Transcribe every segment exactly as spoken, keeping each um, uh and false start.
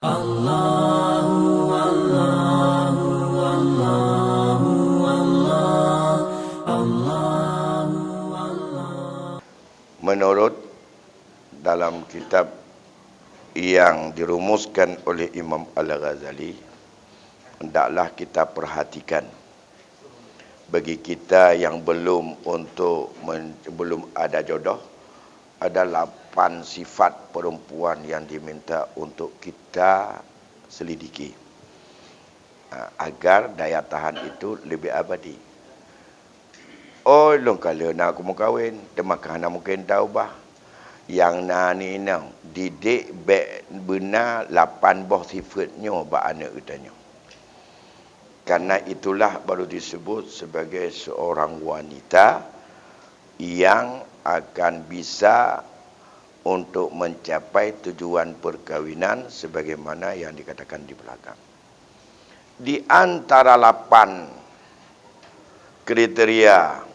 Allahu, Allahu, Allahu, Allah, Allahu, Allah. Menurut dalam kitab yang dirumuskan oleh Imam Al-Ghazali, hendaklah kita perhatikan bagi kita yang belum untuk men-, belum ada jodoh, ada lapan sifat perempuan yang diminta untuk kita selidiki, ha, agar daya tahan itu lebih abadi. Oh, lôn ka lheueh na kumeukawen, teuma ka hana mungken taubah. Nyang na ni inong, didik bék beuna lapan boh sifat nyoe bak aneuk geutanyoe. Karena itulah baru disebut sebagai seorang wanita yang akan bisa untuk mencapai tujuan perkahwinan sebagaimana yang dikatakan di belakang. Di antara lapan kriteria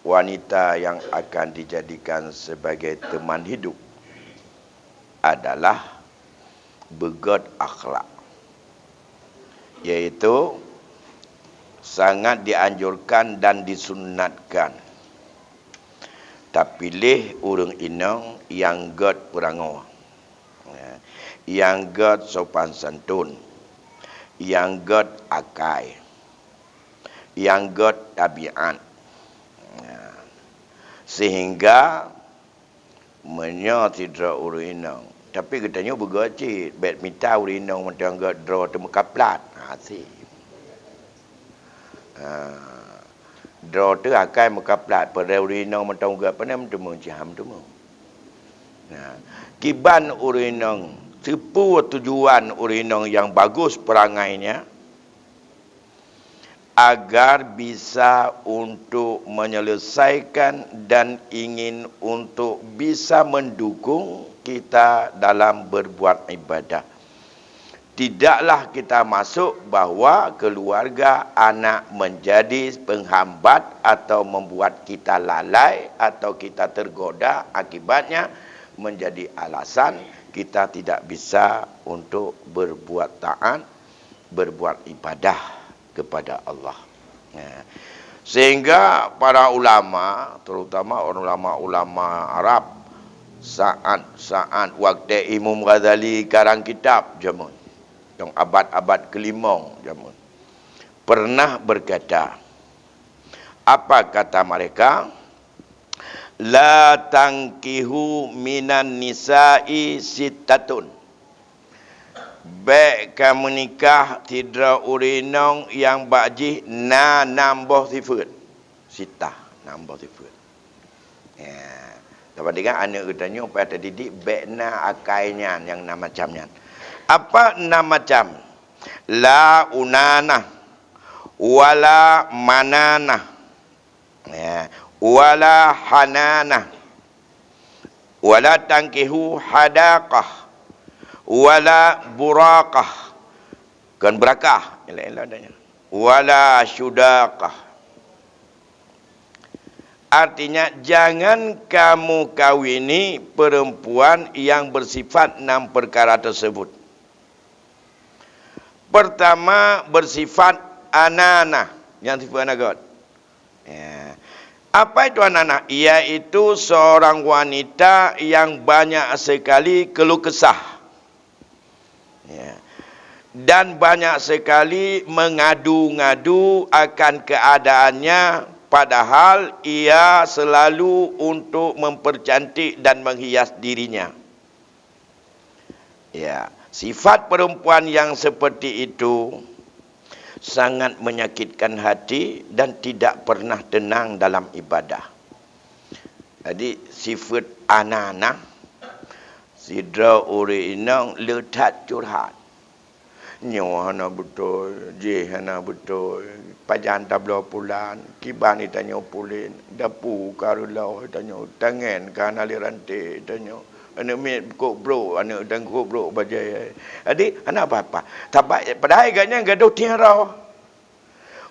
wanita yang akan dijadikan sebagai teman hidup adalah beugét akhlak, yaitu sangat dianjurkan dan disunatkan tapiléh ureuëng inong nyang gét peurangoe, ya, nyang gét sopan santun, nyang gét akai, nyang gét tabiat. Ya. Sehingga meunyoe sidroe ureuëng inong, tapi geutanyoe beugét cit, bék mita ureuëng inong mantong gét droe teuh meukaplat. Ha, si. Ha. Droe teuh akai meukaplat, padahai ureuëng inong mantong gét, pane meuteumé, cit hana meuteumé. Nah, kiban ureuëng inong, teupeue tujuan ureuëng inong nyang bagus peurangainya, agar bisa untuk menyelesaikan dan ingin untuk bisa mendukung kita dalam berbuat ibadah. Tidaklah kita masuk bahwa keluarga anak menjadi penghambat atau membuat kita lalai atau kita tergoda, akibatnya menjadi alasan kita tidak bisa untuk berbuat taat, berbuat ibadah kepada Allah. Ya. Sehingga para ulama, terutama ulama-ulama Arab, saat-saat waktu Imam Ghazali karang kitab jameun, nyang abad-abad kelimong jameun, pernah berkata, apa kata mereka? "La tankihu minan nisa'i sittatun." Bék ka meunikah sidroe ureuëng inong nyang bak jih na nam boh sifeuet. Sittah, nam boh sifeuet. Ya. Sabab dengan aneuk geutanyoe payah tadidik bék na akai nyan nyang nam macam nyan. Apa nam macam? La unanah, wala mananah, ya, wala hananah, wala tankihu hadaqah, wala buraqah, kon burakah, elok-elok adanya, wala syudaqah. Artinya, jangan kamu kawini perempuan yang bersifat enam perkara tersebut. Pertama, bersifat ananah, nyang sifeuet hana gét. Ya. Apa itu ananah? Yaitu seorang wanita yang banyak sekali keluh kesah. Ya. Dan banyak sekali mengadu-ngadu akan keadaannya, padahal ia selalu untuk mempercantik dan menghias dirinya. Ya, sifat perempuan yang seperti itu sangat menyakitkan hati dan tidak pernah tenang dalam ibadah. Jadi, sifat ananah, sidroe ureuëng inong le that curhat. Nyoe hana beutôi, jih hana beutôi, pajan tabloe pulan, kiban tanyoe pulen, dapu ka reuloh tanyoe, tangen ka hana lé ranté tanyoe. Aneuk miet kok brok, aneuk dan kok brok bajée. Jadi, hana apa-apa. Sabab, padahai gobnyan gadôh tieng roh.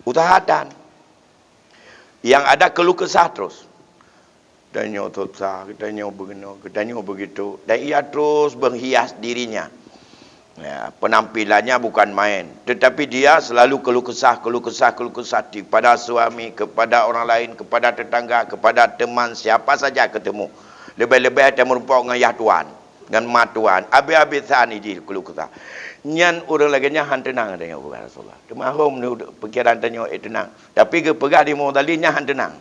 Usaha tan. Yang ada keluh kesah terus. Tanyoe susah, tanyoe beginoe, tanyoe begitu. Dan ia terus menghias dirinya. Ya, penampilannya bukan main, tetapi dia selalu keluh kesah, keluh kesah, keluh kesah kepada suami, kepada orang lain, kepada tetangga, kepada teman, siapa saja ketemu. Lebih-lebih ata meurumpok ngon yah tuan, ngon ma tuan. Habis-habisan iji keluh kesah. Nyan ureuëng lagée nyan han teunang tanyoe, bukan Rasulullah. Teuma hom pikiran tanyoe eh teunang. Tapi geupeugah di Mu'tazili nyan han teunang.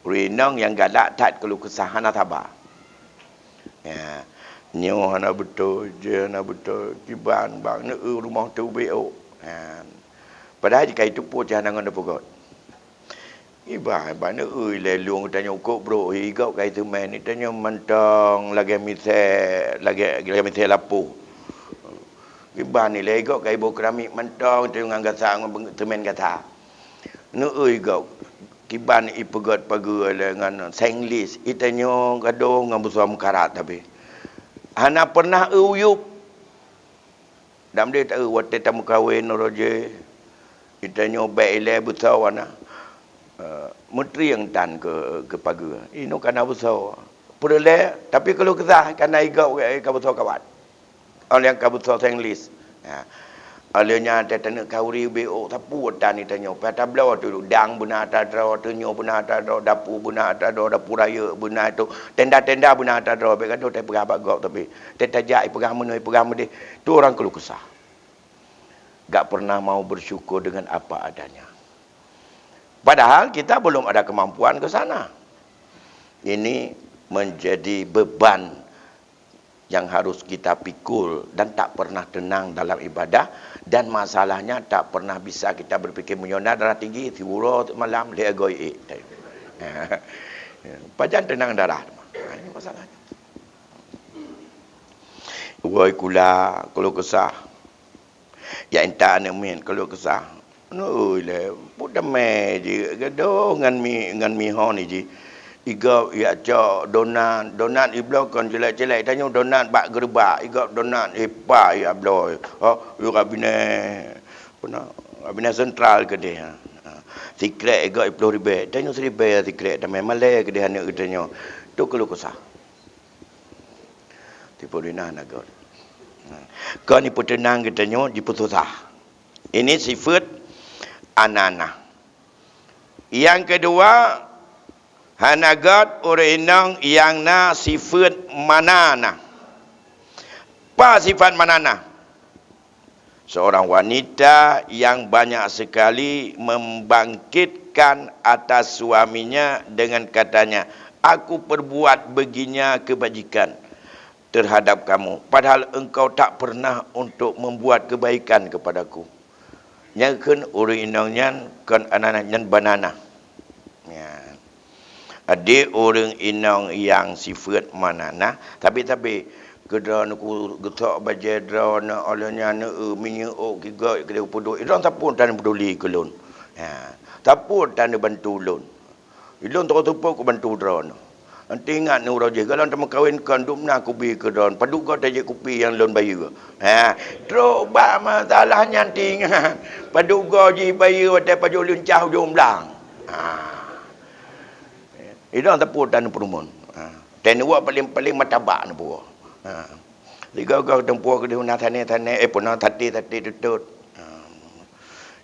Ureuëng inong nyang galak that keluh kesah hana saba. Ya. Nyoe hana beutôi, jih hana beutôi, kiban bang neu rumoh teubiôk. Ya. Padahai jika itu pun jih hana ngon peugét. Iban, iban neu ilée lueng tanyoe kok bro, igok kai semen, tanyoe mantong lagée misée, lagée, lagée misée lapoh. Iban ilée igok kai boh keramik mantong, tanyoe ngon gasa, ngon semen gasa. Neu igok. Kiban ipeugét pageue lé ngon senglis, itanyoe gadôh ngon beusoe meukarat tapi. Hana pernah eu uyueb. Dam deh taeu watée tameukawen roje, itanyoe bék ilée beusoe wana. Eh, meutrieng tan ke, ke pageue. Inoe kana beusoe. Peureulée, tapi keuluh keusah kana igok ka beusoe kawat. Óh lheueh ka beusoe senglis. Ha. Óh lheueh nyan teuh taneuk khauri ubé ôk sapeue tan itanyoe. Pih tabloe teuh dang beuna ata droe, teunyoe beuna ata droe, dapu beuna ata droe, dapu rayeuk beuna itu, tenda-tenda beuna ata droe. Bék gadôh teupeugah bak gob tapi. Teutajak ipeugah meunoe, ipeugah meudeh. Tu orang keuluh kesah. Gak pernah mau bersyukur dengan apa adanya. Padahal kita belum ada kemampuan ke sana. Ini menjadi beban yang harus kita pikul dan tak pernah tenang dalam ibadah, dan masalahnya tak pernah bisa kita berpikir meunyoe na darah tinggi, siuroe malam lhée goe ék. Pajan tenang darah. Ha, ini masalahnya. Uroe kula, keuluh kesah. Ya intat aneuk miet keuluh kesah. Nui lé, peue damé jih gadôh ngon mi, ngon mihon jih. Igop ya cok donat, donat ibloe kon cilek-cilek tanyoe donat bak geureubak, igop donat ipa ya bloe. Ha, yu rabinée. Puna rabinée sentral keudeh. Ha. Sikrek igop iploh ribée, tanyoe siribée sikrek damé malée keudeh aneuk geutanyoe. Tu keuluh kesah. Tipu dina na göt. Kon ipeuteunang geutanyoe jipeususah. Ini sifeuet ananah. Nyang keudua, hana göt ureuëng inong nyang na sifeuet mananah. Peue sifat mananah? Seorang wanita yang banyak sekali membangkitkan atas suaminya dengan katanya, "Aku perbuat begini kebajikan terhadap kamu, padahal engkau tak pernah untuk membuat kebaikan kepadaku." Nyang kheun ureuëng inong nyan kon ananah, nyan bananah. Ya. Adik ureuëng inong nyang sifeuet mananah, tapi-tapi keudroe neuku geusok bajée droe neu óh lheueh nyan neu minyeuk ôk kigoe keudeh peuduek. Idong sapeue tan peuduli keu lôn. Ha, sapeue tan neubantu lôn. Ilôn troh seupôt kubantu droe. Nanti ingat neuroe jih galon tameukawen kon dum na kubi keu droe. Padub goe tajak kupi nyang lôn bayeue. Ha, trok bak masalah nyan tingat. Padub goe jih bayeue watée pajoh leuncah ujong blang. Ha. Idong teupeu tan peurumoh. Ha. Teuh neuwoe paléng-paléng martabak neupuwoe. Ha. Sigoe-goe teumpuwoe keudeh na sané-sané, eh, puna saté-saté tutôt. Ha.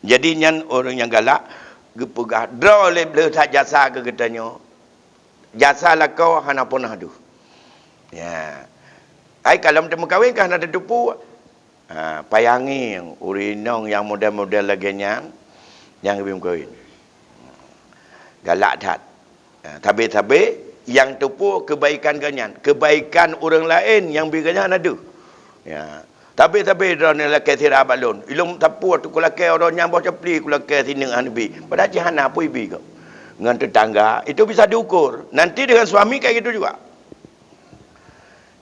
Jadi nyan ureuëng nyang galak geupeugah droe lé bleuh that jasa keu geutanyoe. Jasa lakoe hana pernah deuh. Ya. Ai kalon tameukawen ka hana tateupeue. Ha, payangi ureuëng inong nyang model-model lagée nyan, nyang geubri meukawen. Galak that. Ha, sabe-sabe nyang teupeue keubaikan geuhnyan, keubaikan ureuëng laén nyang bri geuhnyan na deuh. Ya. Sabe-sabe droeneuh lakée sira bak lôn. Ilôn sapeue teuk kulakée uroe nyan boh capli kulakée sineuk hana bi. Padahai cit hana peue ibi keu. Ngon tetangga, itu bisa diukur. Nanti dengan suami kayak gitu juga.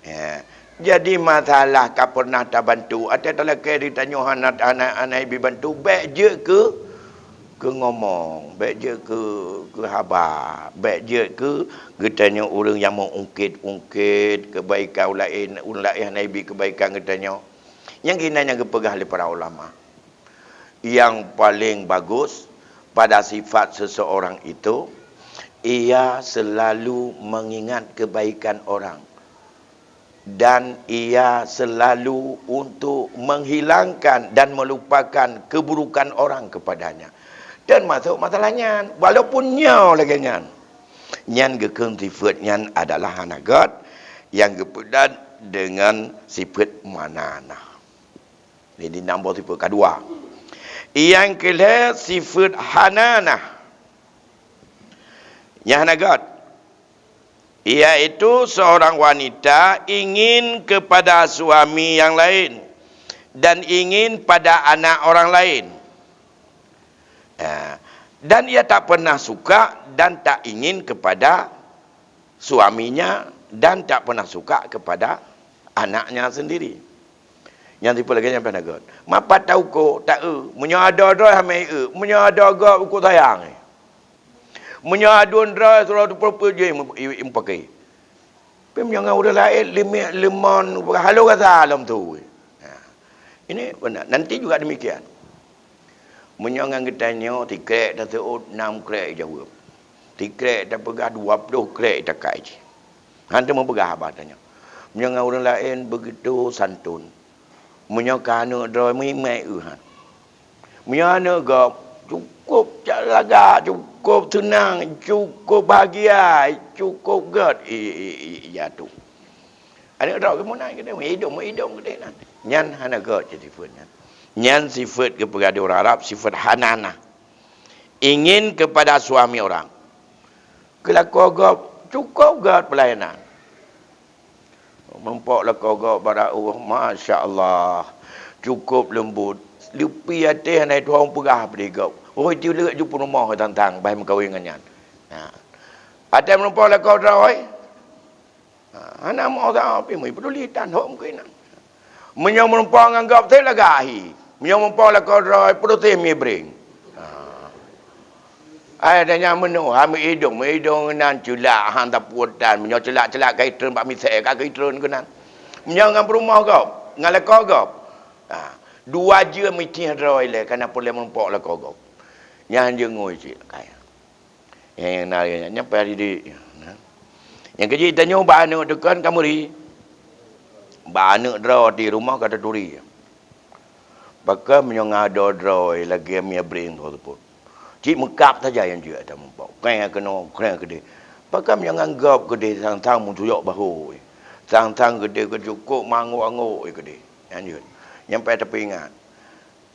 Ya. Jadi masalah ka pernah tabantu, ateueh talakée di tanyoe hana, hana, hana ibi bantu, bék jeuet keu, keu ngomong, bék jeuet keu, keu haba, bék jeuet keu geutanyoe ureuëng nyang meuungkét-ungkét keubaikan ureuëng laén, ureuëng laén hana ibi keubaikan geutanyoe. Nyang keunan nyang geupeugah lé para ulama. Yang paling bagus pada sifat seseorang itu, ia selalu mengingat kebaikan orang. Dan ia selalu untuk menghilangkan dan melupakan keburukan orang kepadanya. Termasuk masalah nyan, walaupun nyoe lagée nyan. Nyan geukheun sifeuet nyan adalah hana gét, nyang geupeudan dengan sifeuet hananah. Jadi, nambah sifeuet kadua. Nyang keulhée sifeuet hananah. Nyang hana gét. Yaitu seorang wanita ingin kepada suami yang lain dan ingin pada anak orang lain. Ya. Dan ia tak pernah suka dan tak ingin kepada suaminya dan tak pernah suka kepada anaknya sendiri. Nyang tipe lagée nyan pih na gét. Mapat tauko, ta-eu. Meunyoe ada droe hana eu, meunyoe ada gét uko sayang. Meunyoe aduen droe, sidroe teupeu-peu jih meupaké. Tapi meunyoe ngon ureuëng laén, limit limon, halo rasa lom tu. Ha. Ini benar. Nanti juga demikian. Meunyoe ngon geutanyoe, tikrek taseuôt, nam krek jaweueb. Tikrek tapeugah, dua ploh krek takai jih. Han teuma peugah haba tanyoe. Meunyoe ngon ureuëng laén, begitu santun. Meunyoe ka aneuëk droe, meuimék eu han. Meunyoe aneuëk gob, cukup lagak, cukup seunang, cukup bahagia, cukup gét, i, i, i, jatuh. Aneuëk droe geuh meunan keudeh, meuidong, meuidong keudeh nan. Nyan hana gét cit sifeuet nyan. Nyan sifeuet geupeugah di ureuëng Arab, sifeuet hananah. Ingin kepada suami orang. Keu lakoe gob, cukup gét peulayanan. Meurumpok lakoe gob bak daôh, masya Allah. Cukup leumbot. Leupie até hana tuha peugah peudeh gob. Rhoi tileuek ju peurumoh tantang bah meukawen ngon nyan. Ha. Até meurumpok lakoe droe. Ha, hana meuoh sapeue, meupeuduli tan hok meukeue nyan. Meunyoe meurumpok ngon gob, teuh lagak ahi. Meunyoe meurumpok lakoe droe, peureuseh mibreng. Ha. Ai, dan nyang meunoe, ha, meuidong, meuidong nan ceulak, han tapuet tan. Meunyoe ceulak-ceulak ka itreun bak misée, ka itreun keunan. Meunyoe ngon peurumoh gob, ngon lakoe gob. Ha, dua jeuem itih droe ilée, kana peureulée meurumpok lakoe gob. Nyan jeungui cit kaya. Nyang na, nyang payah didik. Nyang keujih tanyoe bak aneuëk teukan ka meuri. Bak aneuëk droe di rumoh ka taturi. Pakon meunyoe ngon adoe droe lagée mibreng tho seupôt. Cit meukab saja nyang jeuet ata meurumpok. Kréng keunoe, kréng keudeh. Pakon meunyoe ngon gob keudeh sang-sang meutuyok bahô. Sang-sang keudeh keu cukôp meungok-angok keudeh. Nyan jeuet. Nyang payah tapeuingat.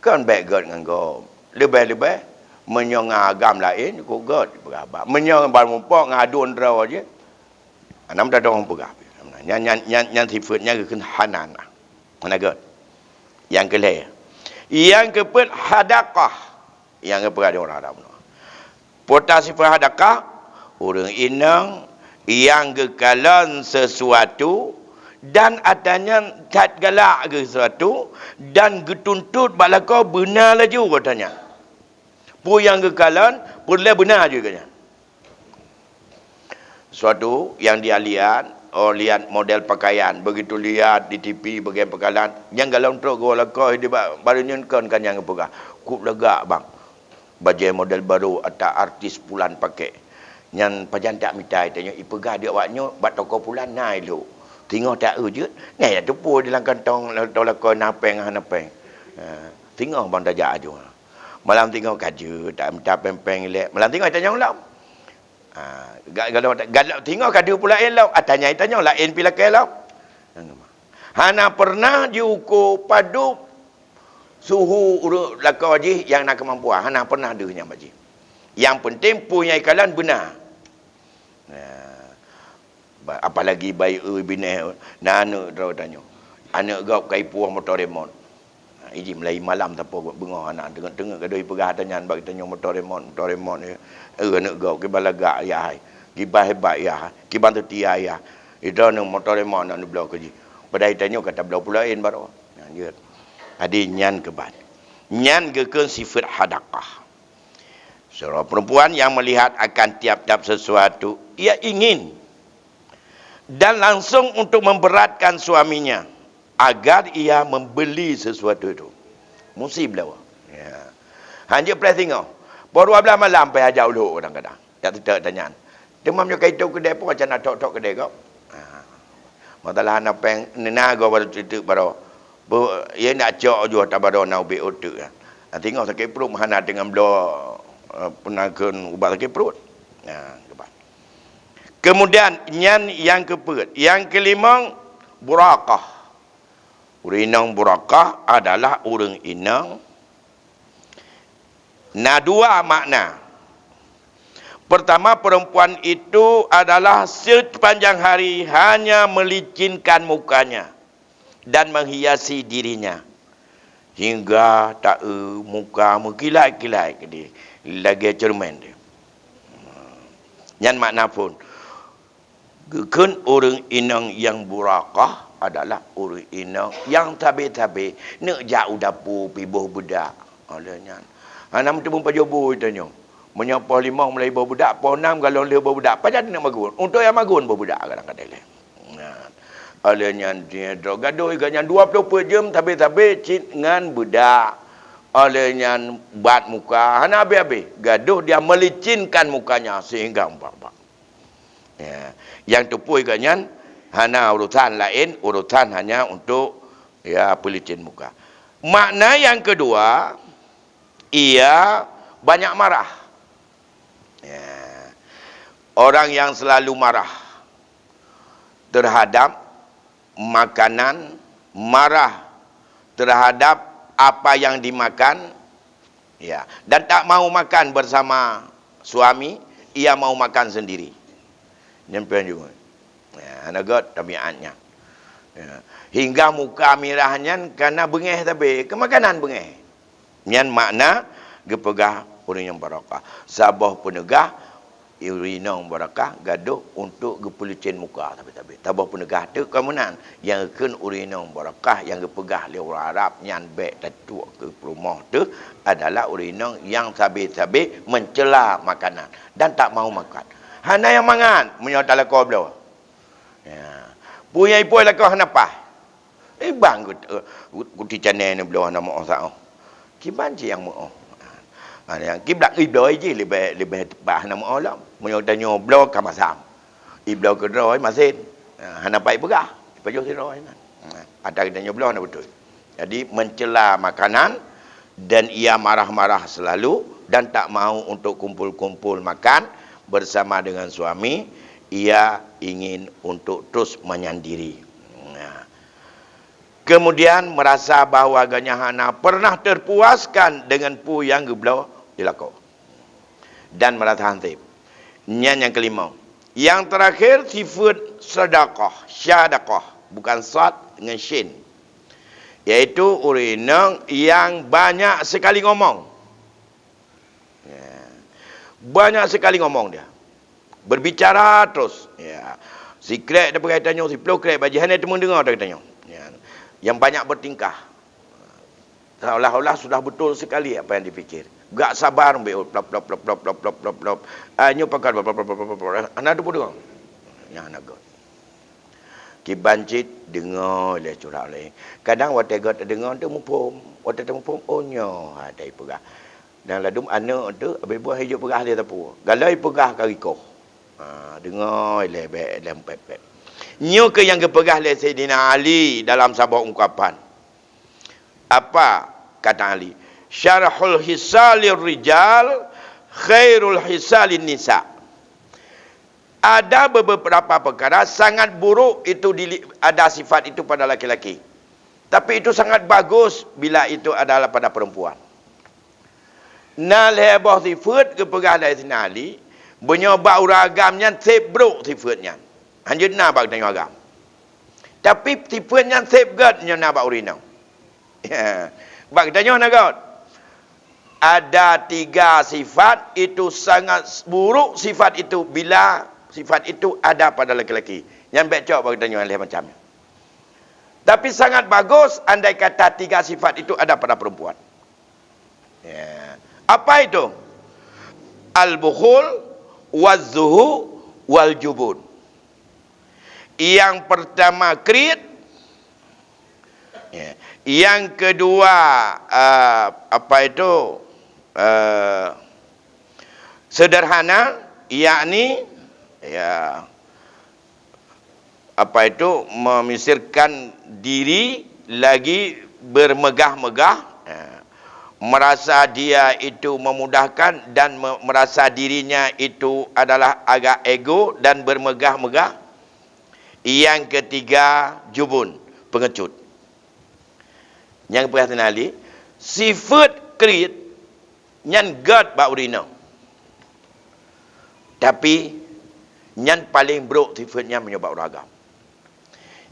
Kon bék gét ngon gob. Leubeh-leubeh, meunyoe ngon agam laén, cukôp gét jipeugah haba. Meunyoe ban meurumpok ngon aduen droe jih, hana meutadong peugah. Nyan, nyan, nyan, nyan sifeuet nyan geukheun hananah. Hana gét. Nyang keulhée. Nyang keupeuet hadakah. Nyang geupeugah di ureuëng Arab. Peue ta sifeuet hadakah, ureuëng inong nyang geukalon sesuatu dan ata nyan that galak geuh sesuatu dan geutuntot bak lakoe beuna laju ata nyan. Peue nyang geukalon, peureulée beuna laju geuh nyan. Sesuatu nyang dia lihat, oh, lihat model pakaian, begitu lihat di T V bagian peukalan, nyang galom trok geuwoe lakoe di ba-, baroe nyoe kon ka nyang geupeugah, "Kup lagak, bang." Bajée model barô ata artis pulan pakék. Nyan pajan tak mita tanyoe ipeugah di awak nyoe bak toko pulan na ilok. Singoh tak eu jeuet, na ya teupeu di lam kantong, lam kantong lakoe na péng hana péng. Ha, singoh ban tajak aju. Malam singoh ka jeuet, tak mita péng-péng ilée. Malam singoh itanyong lom. Ha, ga-, galom, galom singoh ka deuh pula ilom, atanya itanyong laén pi lakée lom. Hana pernah jiuko padub suhu ureuëng lakoe jih nyang na keumampuan, hana pernah deuh nyan bak jih. Nyang peunteng peue nyang ikalon beuna. Nah, ba-, apalagi bayeue binéh na aneuëk droe tanyoe. Aneuëk gob ka ipuwoe moto remot. Ha, iji mulai malam sapoe beungoh aneuk teungeut-teungeut gadôh ipeugah ata nyan bak geutanyoe moto remot, moto remot. Eh, aneuëk gob kiban lagak yah hai, kiban hebat yah hai, kiban seutia yah. Idroeneuh moto remot aneuk neubloe keu jih. Padahai tanyoe ka tabloe peue laén baroe. Nyan jeuet. Jadi nyan keuban. Nyan geukheun sifeuet hadakah. Seorang perempuan yang melihat akan tiap-tiap sesuatu, ia ingin dan langsung untuk memberatkan suaminya agar ia membeli sesuatu itu. Musti bloe. Ya. Hanjeuet preh singoh. Poh dua belas malam pih hajat ulok kadang-kadang. Tak teutap tanyaan. Teuma meunyoe ka itôp keudè, peue macam na thok-thok keudè gob? Ha. Masalah hana péng, neuna goe baroe teuteuk baroe. Be-, ye nak cok juh ata baroe na ubé uteuk. Singoh sakét pruet hana teungoh bloe, eh, peunakeun ubat sakét pruet. Nah, keubah. Kemudian, nyan nyang keupeuet. Nyang keulimong, burakah. Ureuëng inong burakah adalah ureuëng inong na dua makna. Pertama, perempuan itu adalah sepanjang hari hanya melicinkan mukanya dan menghiasi dirinya hingga taeu muka meukilat-kilat lagée cermin. Nyan makna phon. Geukheun ureuëng inong nyang burakah adalah ureuëng inong nyang sabe-sabe neuk jak u dapu piboh beudak. Oleh nyan, hana meuteumé pajoh bui tanyoe. Meunyoe poh limong mulai boh beudak, poh nam galong lheueh boh beudak, pajan neuk magun. Untuk nyang magun boh beudak kadang-kadang lé. Nah, oleh nyan dia droe gadoh iga nyan dua ploh peuet jeuem sabe-sabe cit ngon beudak. Oleh nyan bat muka hana habéh-habéh. Gadoh dia melicinkan mukanya sehingga bak-bak. Ya, nyang teupeu geuh nyan hana urusan laén, urusan hanya untuk, ya, peulicin muka. Makna yang kedua, ia banyak marah. Ya. Orang yang selalu marah terhadap makanan, marah terhadap apa yang dimakan, ya, dan tak mau makan bersama suami, ia mau makan sendiri. Nyan pih juga. Ya, hana göt tabiat nyan. Ya. Hingga muka mirah nyan karena beungéh sabe, keumakanan beungéh. Nyan makna geupeugah ureuëng nyang barakah. Saboh peuneugah ureuëng inong barakah gadoh untuk geupeulicin muka sabe-sabe. Saboh peuneugah teuk ka meunan. Nyang geukheun ureuëng inong barakah nyang geupeugah lé ureuëng Arab nyan bék tatuek keu peurumoh teuh adalah ureuëng inong nyang sabe-sabe meuncela makanan dan tak mau makan. Hana nyang mangat meunyoe talakoe bloe. Ya. Peue nyang ipoi lakoe hana paih. Eh, bang, ku, ku, kuticane neubloe hana meuoh saoh. Kiban cit nyang meuoh. Ha, nyang kiblat ibloe jih leubeh, leubeh teupah hana meuoh lom. Meunyoe tanyoe bloe ka masam. Ibloe keudroe masen. Ha, hana pai peugah. Pajoh sidroe nyan. Ha, ata geutanyoe bloe hana beutôi. Jadi, mencela makanan dan ia marah-marah selalu dan tak mau untuk kumpul-kumpul makan bersama dengan suami, ia ingin untuk terus menyendiri. Nah, kemudian merasa bahwa geuhnyan hana pernah terpuaskan dengan peue nyang geubloe dilakoe. Dan merasa hansip. Nyan nyang kelima. Yang terakhir, sifat sadaqah, syadaqah, bukan sad, dengan shin. Yaitu ureuëng inong yang banyak sekali ngomong. Ya. Banyak sekali ngomong dia. Berbicara terus. Ya. Sikrek dia peugah tanyoe, siploh krek bajih hana teumeudeungoe dari tanyoe. Ya. Yang banyak bertingkah. Seolah-olah sudah betul sekali apa yang dipikir. Gak sabar ambil plop, plop, plop, plop, plop, plop, plop, plop. Ah, nyoe pakat plop, plop, plop, plop, plop, plop. Hana teupeu deungoe. Nyan hana göt. Kiban cit deungoe lé curah lé. Kadang watée göt deungoe tu muphom. Watée teuh muphom, oh nyoe ada ipeugah. Dan ladum aneuk tu habis buah hijau peugah dia teupeu. Galai peugah ka rikoh. Ha, deungoe lé bék lé pet-pet. Nyoe keuh nyang geupeugah lé Saidina Ali dalam saboh ungkapan. Apa kata Ali? "Syarhul hisalir rijal khairul hisalin nisa." Ada beberapa perkara sangat buruk itu dili-, ada sifat itu pada laki-laki. Tapi itu sangat bagus bila itu adalah pada perempuan. Na lhée boh sifeuet geupeugah lé Saidina Ali, meunyoe bak ureuëng agam nyan seb brok sifeuet nyan. Hanjeuet na bak geutanyoe agam. Tapi sifeuet nyan seb gét nyoe na bak ureuëng inong. Bak geutanyoe na gét. Ada tiga sifat itu sangat buruk sifat itu bila sifat itu ada pada laki-laki. Nyan bék cok bak geutanyoe lhée macam nyan. Tapi sangat bagus andai kata tiga sifat itu ada pada perempuan. Ya. Apa itu? Al-bukhul, waz-zuhu, wal-jubun. Yang pertama kriet. Ya. Yang kedua, ah, apa itu? Ah, sederhana, yakni, ya, apa itu, memisirkan diri lagi bermegah-megah, ya, merasa dia itu memudahkan dan me-, merasa dirinya itu adalah agak ego dan bermegah-megah. Yang ketiga, jubun, pengecut. Nyang peugah Saidina Ali, sifeuet kriet nyan gét bak ureueng inong. Tapi, nyan paleng brok sifeuet nyan meunyoe bak ureueng agam.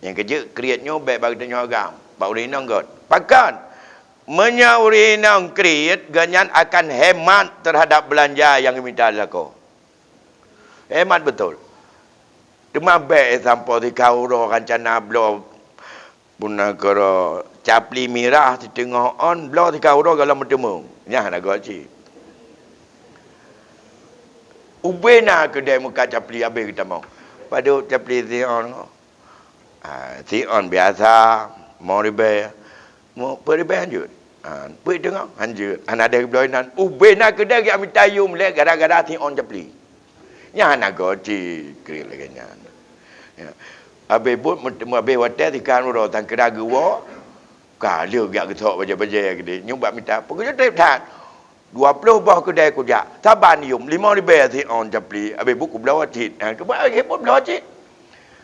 Nyang keujeuet kriet nyoe bèk bak geutanyoe agam, bak ureueng inong gét. Pakon? Meunyoe ureueng inong kriet, gobnyan akan hemat teuhadap beulanja nyang geumita lakoe. Hemat beutôi. Teuma bèk sampoe sikaru droe rancana bloe puna keudroe capli mirah siteungoh ôn bloe sikaru droe gohlom meuteumé. Nyan hana gét cit. Ubé na keudè meukat capli abéh geutamong. Padub capli siôn. Ah, siôn biasa, limong ribèe. Mo-, peuet ribèe hanjeuet. Ah, peuet teungoh hanjeuet. Hana deh bloe inan. Ubé na keudè geujak mita yum lé gara-gara siôn capli. Nyan hana gét cit kriet lagèe nyan. Ya. Abéh buet meut-, abéh watèe sikaru droe sangkira geuwoe, ka lheueh geujak geusok bajèe-bajèe keudéh. Nyoe bak mita, peue kujak trép that. Dua ploh boh keudè kujak. Saban yum, limong ribèe siôn capli. Abéh buet kubloe cit. Ha, keuba abéh buet bloe cit.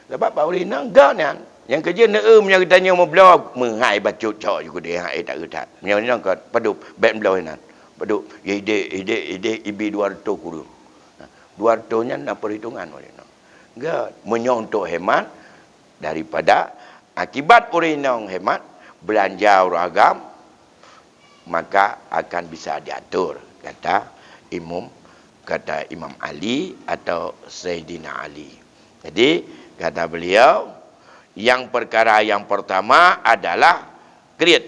Sabab bak ureueng inong gét nyan. Nyang keujeuet neueu meunyoe geutanyoe meubloe, meuhai bacut cok ju keudéh, hai that geuh that. Meunyoe inong kon, padub, bèk bloe inan. Padub, idéh, idéh, idéh, ibi dua reutôh kureueng. Nah, dua reutôh nyan na peuhitungan ureueng inong. Gét, meunyoe untuk hemat, daripada akibat ureueng inong hemat, beulanja ureueng agam, maka akan bisa diatur, kata Imam, kata Imam Ali atau Saidina Ali. Jadi, kata beliau, yang perkara yang pertama adalah kriet.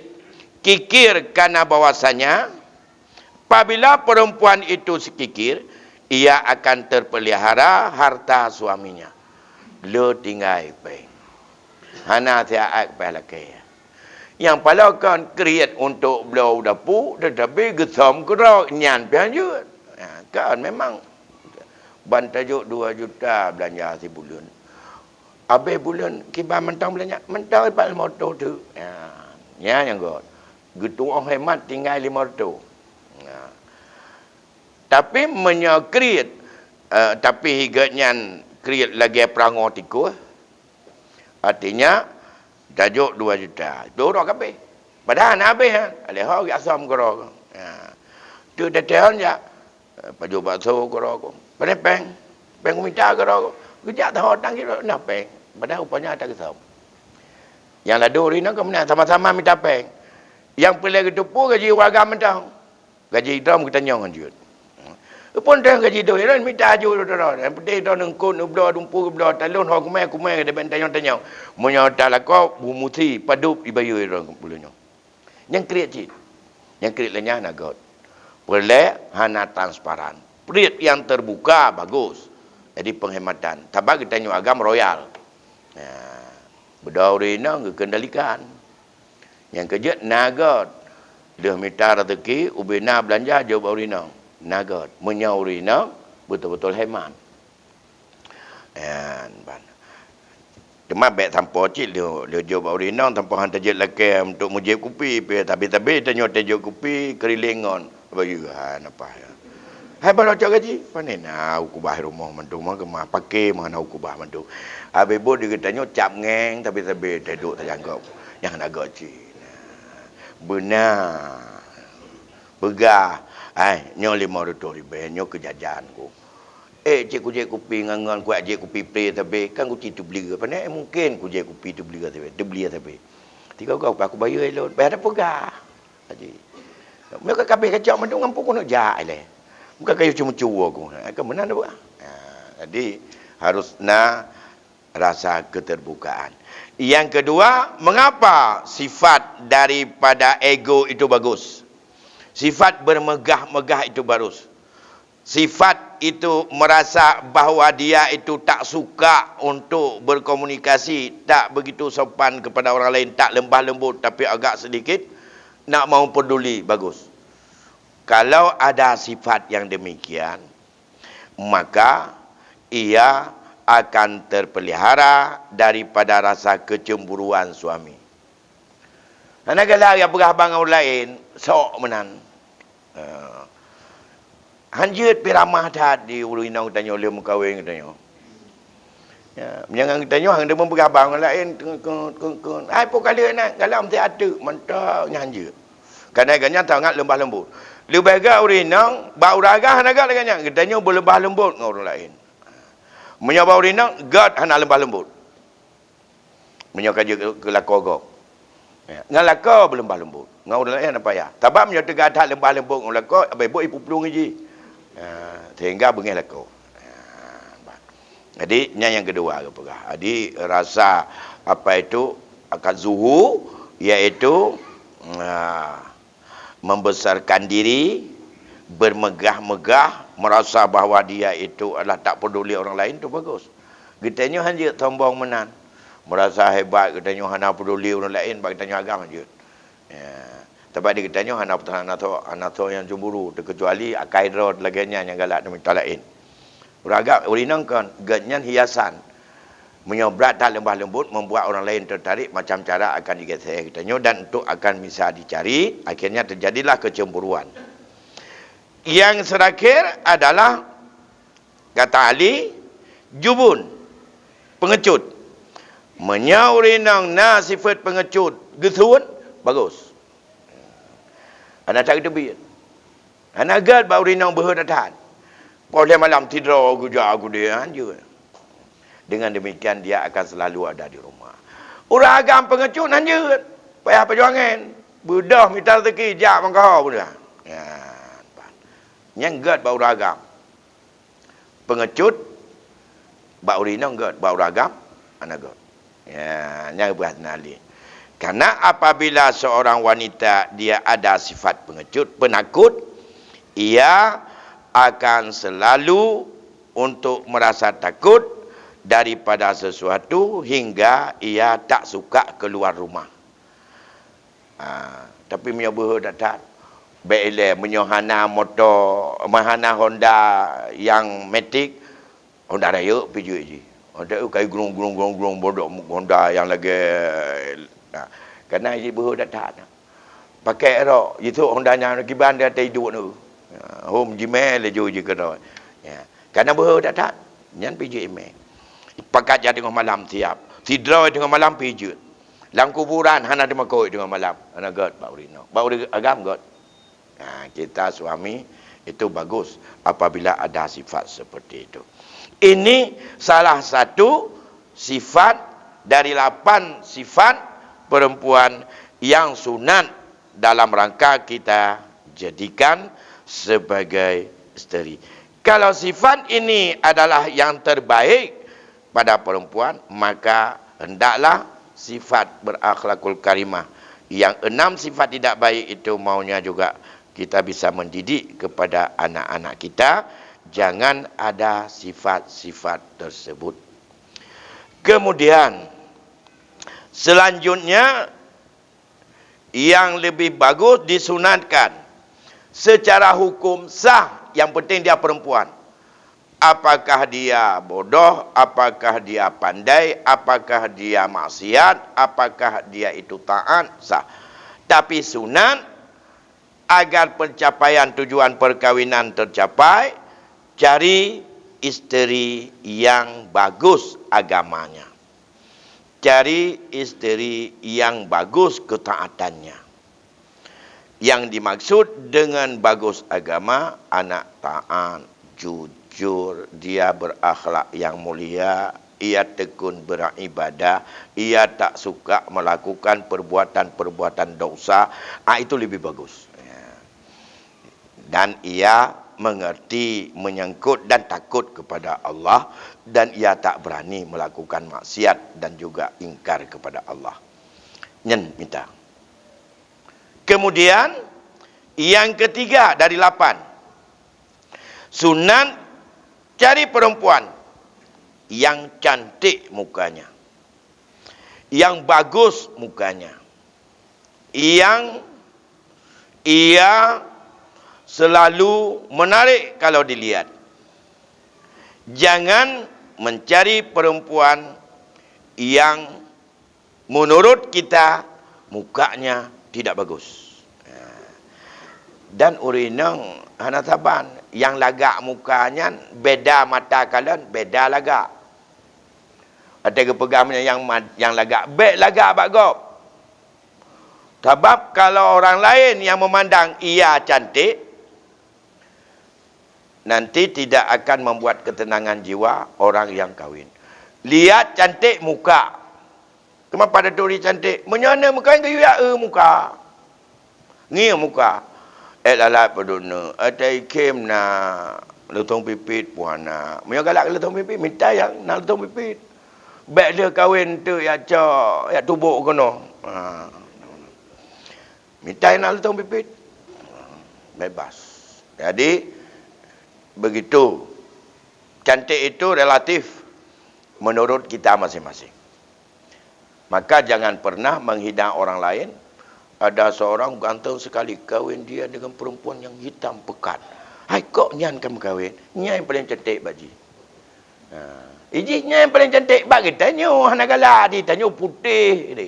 Kikir karena bahwasanya apabila perempuan itu sekikir, ia akan terpelihara harta suaminya. Le tinggai péng. Hana siat péng lakèe. Nyang paloe kon kriet untuk bloe u dapu, tetapi geusöm keudroe nyan pih hanjeuet. Ha, kan memang ban tajok dua juta beulanja sibuleuen. Abéh buleuen kiban mantong beulanja, mantong pat limong reutôh teuk. Ha, nyan nyang gét. Geutuoh hemat tinggai limong reutôh. Ha. Tapi meunyoe kriet, eh, tapi gét nyan kriet lagèe peurangoe tikus, artinya, tajok dua juta, dua droe ka abéh. Padahai hana abéh, ha. Alèh ho geujak söm keudroe. Ha. Teuk teuteun jak, eh, pajoh bakso keudroe. Padahai péng, péng kumita keudroe. Geujak teuho tang kilo na péng. Padahai rupanya tak geusöm. Nyang ladôm ureueng inong ka meunan sama-sama mita péng. Nyang peureulèe geuteupeue gaji ureueng agam mantong. Gaji droe geutanyong hanjeuet. Eupon teuh gaji droe, droe mita aju droe. Nyang penting droe neungkot, neubloe, dumpeue geubloe, talon ho kumè, kumè, geude bèk tanyong-tanyong. Meunyoe talakoe, beumusi, padub ibayeue droe buleuen nyoe. Nyang kriet cit. Nyang kriet lé nyan na gét. Peureulèe hana transparan. Kriet nyang teubuka bagus. Jadi penghematan. Sabab geutanyoe agam royal. Nah, beudôh ureueng inong geukendalikan. Nyang keujeuet na gét. Lheueh mita raseuki, ubé na beulanja jok bak ureueng inong. Na gét. Meunyoe ureueng inong beutôi-beutôi hemat. Nyan ban. Teuma bèk sampoe cit lheueh, lheueh jok bak ureueng inong, sampoe han tajeuet lakèe untuk meujieb kupi, pih tabi-tabi tanyoe tajok kupi keurileng ngon. Bayeue, ha, napa, ya. Hai, baroe cok gaji, pane na ukubah rumoh mandum, ma keumah, pake ma na ukubah mandum. Abéh buet di geutanyoe cap ngeng, tabi-tabi teuduek tajanggop. Nyang na gét cit. Beuna. Peugah, "Ai, nyoe limong reutôh ribèe, nyoe keu jajan ku." Eh, cit kujieb kupi ngon, ngon kujieb kupi pré sabe, kan kuci teubleue. Pane mungken kujieb kupi teubleue sabe, teubleue sabe. Tiga goe, aku bayeue lôn, bah ada peugah. Jadi, meuka kabeh kacok mandum ngon pukon jak ilèe. Bukan kayu cuma cuwa ku. Ha, kan meunan dah buat. Ha, jadi, harus na rasa keterbukaan. Yang kedua, mengapa sifat daripada ego itu bagus? Sifat bermegah-megah itu bagus. Sifat itu merasa bahwa dia itu tak suka untuk berkomunikasi, tak begitu sopan kepada orang lain, tak lemah lembut, tapi agak sedikit nak mau peduli, bagus. Kalau ada sifat yang demikian, maka ia akan terpelihara daripada rasa kecemburuan suami. Hana galak ya peugah bang ureueng laén, sok meunan. Ha. Hanjeuet pih ramah that di ureueng inong geutanyoe lheueh meukawen geutanyoe. Ya, meunyoe ngon geutanyoe hana deungon peugah bang ureueng laén, keu, keu, keu, keu. Ai po ka lheueh na, galak meusti ateueh, mantong nyan hanjeuet. Karena gobnyan sangat leumbah lembut. Leubeh gèt ureueng inong, bak ureueng agam hana gèt lagèe nyan, geutanyoe beuleumbah lembut ngon ureueng laén. Meunyoe bak ureueng inong, gèt hana leumbah lembut. Meunyoe ka jeuet keu lakoe gob. Ya, ngon lakoe beuleumbah lembut. Ngon ureueng laén hana payah. Sabab meunyoe teuga that leumbah lembut ngon lakoe, abéh buet ipuplueng jih. Ya, sehingga beungéh lakoe. Ya, bah. Jadi, nyan nyang keudua geupeugah. Jadi, rasa apa itu, akan zuhu, yaitu, ah, membesarkan diri, bermegah-megah, merasa bahwa dia itu adalah tak peduli orang lain, itu bagus. Geutanyoe hanjeuet sombong meunan. Merasa hebat, geutanyoe hana peduli ureueng laén, bak geutanyoe agam hanjeuet. Ya. Sabab di geutanyoe hana, hana tho, hana tho nyang cemburu, terkecuali akai droe lagèe nyan nyang galak dimita laén. Ureueng agam, ureueng inong kon, gèt nyan hiasan. Meunyoe brat that leumbah lembut, membuat orang lain tertarik, macam cara akan digeser geutanyoe dan untuk akan bisa dicari, akhirnya terjadilah kecemburuan. Yang terakhir adalah, kata Ali, jubun, pengecut. Meunyoe ureueng inong na sifat pengecut, geusun, bagus. Hana that geuteubiet. Hana gèt bak ureueng inong beuhe that-that. Poh lhèe malam sidroe geujak keudè, hanjeuet. Dengan demikian, dia akan selalu ada di rumah. Ureueng agam pengecut hanjeuet. Payah peujuangan. Beudôh mita rezeki, jak meukaho pun dah. Ya, nyan gèt bak ureueng agam. Pengecut, bak ureueng inong gèt, bak ureueng agam hana gèt. Ya, nyan geupeugah Saidina Ali. Karena apabila seorang wanita dia ada sifat pengecut, penakut, ia akan selalu untuk merasa takut daripada sesuatu hingga ia tak suka keluar rumah. Ha, tapi meunyoe beuhe that-that, bèk ilèe, meunyoe hana moto, meuhana Honda nyang matic, Honda rayeuk pih jeuet jih. Honda, eh, kai grung, grung, grung, grung, bodok Honda nyang lagèe, nah, karena jih beuhe that-that. Pakai rok, jisok Honda nyan kiban di ateueh idok nyoe. Ya, hom jimè laju jih keudroe. Ya, karena beuhe that-that, nyan pih jeuet imè. Pakat jak teungoh malam siap. Sidroe teungoh malam pih jeuet. Lam kuburan hana teumakot teungoh malam. Hana gèt bak ureueng inong. Bak ureueng agam gèt. Nah, kita suami itu bagus apabila ada sifat seperti itu. Ini salah satu sifat dari lapan sifat perempuan yang sunat dalam rangka kita jadikan sebagai isteri. Kalau sifat ini adalah yang terbaik pada perempuan, maka hendaklah sifat berakhlakul karimah. Yang enam sifat tidak baik itu maunya juga kita bisa mendidik kepada anak-anak kita, jangan ada sifat-sifat tersebut. Kemudian, selanjutnya, yang lebih bagus disunatkan secara hukum sah, yang penting dia perempuan. Apakah dia bodoh, apakah dia pandai, apakah dia maksiat, apakah dia itu taat, sah. Tapi sunat, agar pencapaian tujuan perkahwinan tercapai, cari isteri yang bagus agamanya. Cari isteri yang bagus ketaatannya. Yang dimaksud dengan bagus agama, anak taat, jujur, dia berakhlak yang mulia, ia tekun beribadah, ia tak suka melakukan perbuatan-perbuatan dosa, ah, itu lebih bagus. Ya. Dan ia mengerti, menyangkut dan takut kepada Allah, dan ia tak berani melakukan maksiat dan juga ingkar kepada Allah. Nyan mita. Kemudian, yang ketiga dari lapan, sunat cari perempuan yang cantik mukanya, yang bagus mukanya, yang ia selalu menarik kalau dilihat. Jangan Mencari perempuan yang menurut kita mukanya tidak bagus. Dan ureueng inong hana saban, nyang lagak muka nyan beda mata kalon, beda lagak. Watèe geupeugah meunyoe nyang ma-, nyang lagak, bèk lagak bak gob. Sabab kalau orang lain yang memandang ia cantik, nanti tidak akan membuat ketenangan jiwa orang yang kawin. Lihat cantik muka. Keumapa taturi cantik? Meunyoe aneuk meukawen geuyue ya, eh, muka. Ngieng muka. Eh, lalat padum neuk. Eh, tai khém na, leuthong pipit pun na. Meunyoe galak leuthong pipit, mita nyang na leuthong pipit. Bèk lheueh kawen teuk yak cok, yak tubok keunoe. Ha. Mita nyang na leuthong pipit. Bebas. Jadi, begitu. Cantik itu relatif menurut kita masing-masing. Maka jangan pernah menghina orang lain. Ada seorang ganteng sekali, kawin dia dengan perempuan yang hitam pekat. Hai kok nyan ka meukawen, nyan yang paling cantik bak jih. Ha. Ijih nyan yang paling cantik bak geutanyoe, hana galak di tanyoe putéh di.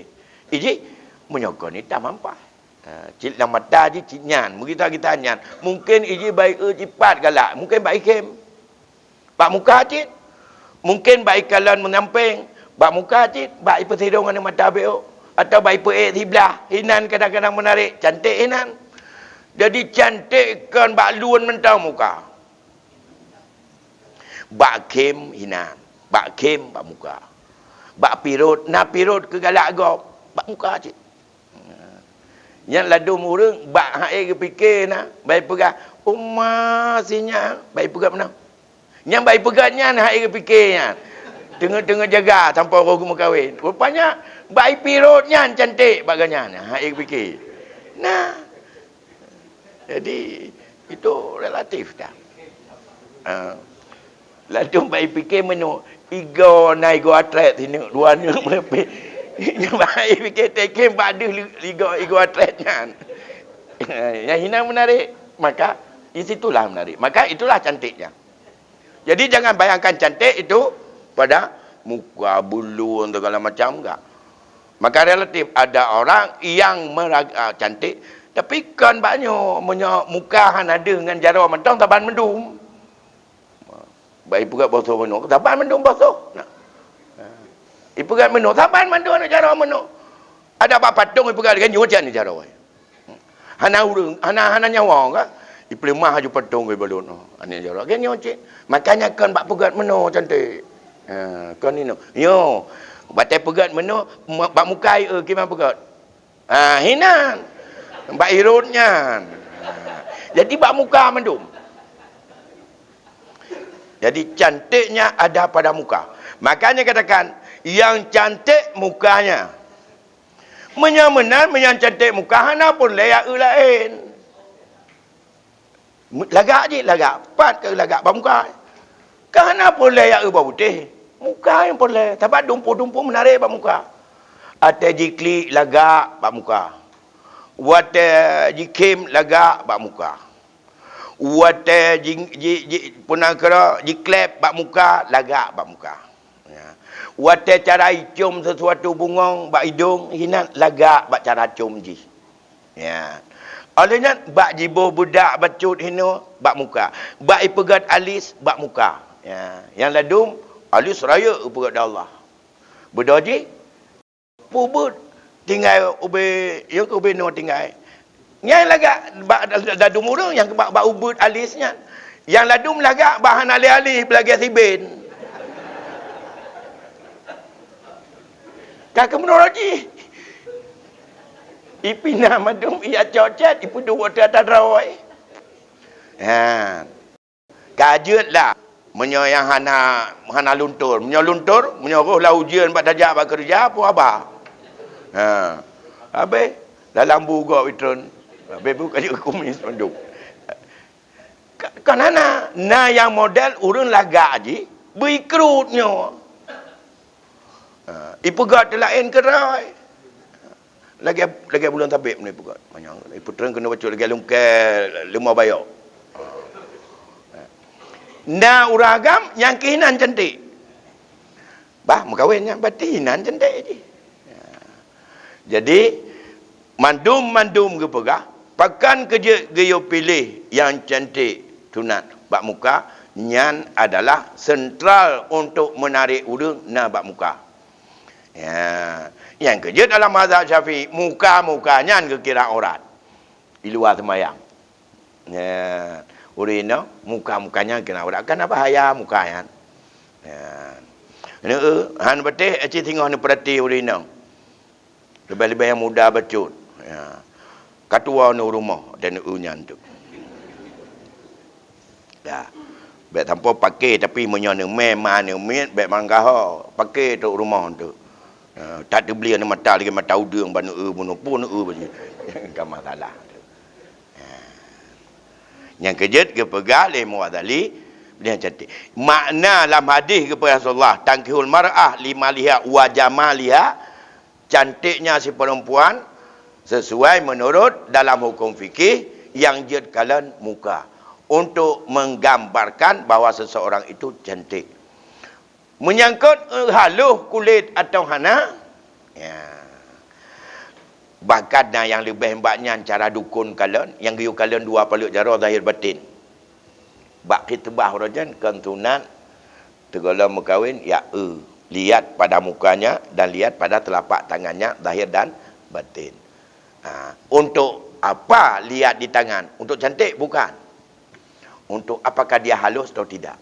Ijih meunyoe kon hitam ampai. Ha, cit lam mata jih cit nyan, meugita-gita nyan. Mungkin ijih bak ié jipat galak, mungkin bak ikhém. Bak muka cit. Mungkin bak ikalon meunyampéng, bak muka cit, bak ipeusidong aneuk mata beuôk, atau bak ipeuék siblah, hinan kadang-kadang meunarek, cantik hinan. Jadi cantik kon bak lôn mantong muka. Bak khém hinan, bak khém bak muka. Bak pirot, na pirot keu galak gob, bak muka cit. Nyan ladôm ureueng bak hai geupike na, bai peugah, "Uma sinyak," bai peugah meunan. Nyang bai peugah nyan hai geupike nyan. Teungoh-teungoh jaga sampoe roh geumeukawen. Rupanya bai pirot nyan cantik bak gobnyan, hai geupike. Nah. Jadi itu relatif dah. Ha. Ladôm bak ipike meunoe, igoe na igoe atlet sineuk, dua neuk meuleumpeh. Bak ipike teukém bak deuh li-, igoe, igoe atlet nyan. Nyang hina meunarek, maka di situlah meunarek. Maka itulah cantiknya. Jadi jangan bayangkan cantik itu pada muka, bulu, segala macam, enggak. Maka relatif, ada orang yang meraga cantik, tapi kon bak nyoe, meunyoe muka hana deuh ngon jaroe mantong saban mandum. Bak ipeugöt boh soh meunoe, saban mandum boh soh. Nah. Ipeugöt meunoe, saban mandum aneuk jaroe meunoe. Ada bak patong ipeugöt lagèe nyoe cit aneuk jaroe. Hana ureueng, hana, hana nyawa ka. Ipeuleumah laju patong ibalot nyoe. Aneuk jaroe lagèe nyoe cit. Makanya kon bak peugöt meunoe cantik. Ha, kon inoe. Nyoe. Watèe peugöt meunoe, ma-, bak muka ié kiban peugöt. Ha, hinan. Bak irot nyan. Ha. Jadi bak muka mandum. Jadi cantiknya ada pada muka. Makanya katakan, yang cantik mukanya. Meunyoe meunan, meunyoe cantik muka, hana peureulèe ya eu laén. Lagak jih, lagak. Pat keu lagak bak muka. Ka hana peureulèe ya eu bak putéh. Muka nyang peureulèe. Sabab dumpeue-dumpeue meunarek bak muka. Watèe jiklik lagak bak muka. Watèe jikhém lagak bak muka. Watèe ji, ji, ji, peue nan keudroe, jikleb bak muka, lagak bak muka. Ya. Watèe cara icôm sesuatu bungong bak idông, hinan lagak bak cara com jih. Ya. Óh lheueh nyan, bak jiboh beudak bacut hinoe bak muka. Bak ipeugöt alis bak muka. Ya. Nyang ladôm, alis rayeuk ipeugöt di Allah. Beudôh jih, peubeuet tinggai ubé, nyang keu ubé noe tinggai. Nyan lagak bak ladôm ureueng nyang bak, bak ubeuet alis nyan. Nyang ladôm lagak bak hana lé alis, lagèe siben. Ka keumeunurot jih. Ipinah mandum, icok cét, ipeuduek ateueh ata droe. Ha. Ka jeuet lah, meunyoe nyang hana, hana luntur. Meunyoe luntur, meunyoe roh lam ujeuen bak tajak bak keureuja, peue haba? Ha. Habéh, dalam bu gob itreun. Habéh bu kajeuet kumis mandum. Ka-, kan hana. Na nyang model ureueng lagak jih, beuikrot nyoe. Ha. Ipeugöt teulaén keudroe. Lagèe, lagèe buleuen sabé meunan ipeugöt. Manyang, ipeutreun keunoe bacut lagèe lungkée leumo bayok. Na ureueng agam nyang keuh inan cantik. Bah meukawen nyan berarti inan cantik jih. Ya. Jadi, mandum-mandum geupeugah, pakon keu jeuet geuyue piléh nyang cantik sunat bak muka, nyan adalah sentral untuk menarik ureuëng na bak muka. Ya. Nyang keu jeuet dalam mazhab Syafi'i, muka-muka nyan geukira aurat di luwa seumayang. Nyan, ureuëng inong muka-muka nyan keuneuk aurat, kana bahaya muka nyan. Nyan. Neu-eu, han beuteh, eh, cit singoh neupeurati ureuëng inong. Leubeh-leubeh nyang muda bacut. Ya. Ka tuwoe neu rumoh dan neu-eu nyan tu. Ya. Bék sampoe paké, tapi meunyoe neumé ma neumiet, bék manggaho. Paké trok rumoh tu. Ya. Tak teubeli aneuk mata lagi mata udeueng bak neu-eu bunoe pun neu-eu bak jih. Ka masalah. Nyang keu jeuet geupeugah lé Imam Ghazali, nyang cantik. Makna lam hadis geupeugah Rasulullah, "Tankihul mar'ah limaliha wa jamaliha," cantiknya si perempuan sesuai menurut dalam hukum fikih yang jeuet kalon muka, untuk menggambarkan bahwa seseorang itu cantik. Menyangkut, eh, halôh kulét atawa hana, ya. Bahkan na nyang leubeh bak nyan cara dukon kalon, nyang geuyue kalon dua paleuet jaroe zahir batin. Bak khitbah uroe nyan kon sunat, teugohlom meukawen, ya, eh, lihat pada mukanya dan lihat pada telapak tangannya zahir dan batin. Ha, untuk apa lihat di tangan? Untuk cantik? Bukan. Untuk apakah dia halus atau tidak?